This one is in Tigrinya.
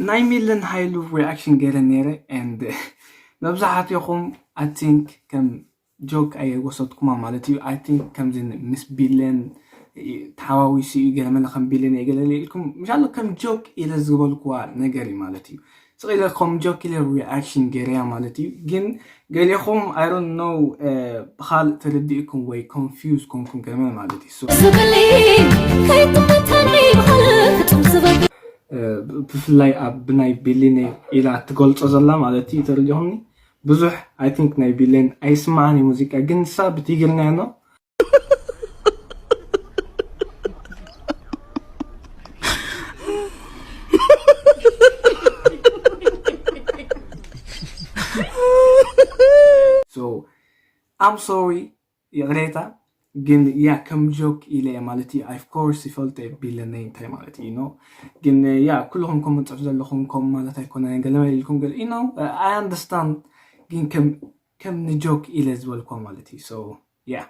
ናይ ሚልን ሃይሉ reaction ገይረ ነይረ and መብዛሕትኹም I think ከም joke ኣይወሰድኩማ ማለት እዩ። I think ከምዚ ምስ ቢለን ተሓዋዊሱ እዩ ገለ መለ ከም ቢለን እየ ገለ ኢልኩም ምሻሎ ከም joke ኢለ ዝበልኩዋ ነገር እዩ ማለት እዩ። ስቕ ኢለ ከም joke ኢለ reaction ገይረያ ማለት እዩ። ግን ገሊኹም I don't know ብኻልእ ተረዲእኩም ወይ confuse ኮንኩም ገለ መለ ማለት እዩ። So ዝብሊ ከይትመተኒ ብኻልእ ክጥም ዝበል ብፍላይ ኣብ ብናይ ቢሊን ኢላ ትገልጾ ዘላ ማለት እዩ ተረዲኹምኒ። ብዙሕ I think ናይ ቢሊን ኣይስማዕን እዩ ሙዚቃ ግን ንሳ ብትግርኛ ኖ so I'm sorry ይቕሬታ ግን ያ ከም joke ኢለ ማለት እዩ። Of course ይፈልጦ ቢለነይ እንታይ ማለት እዩ no ግን ያ ኩልኹም ከም ጽፍ ዘለኹም ከም ማለት ኣይኮነ ገለ ኢልኩም ገለ you know I understand ግን ከም ከም ን joke ኢለ ዝበልኳ ማለት እዩ። So yeah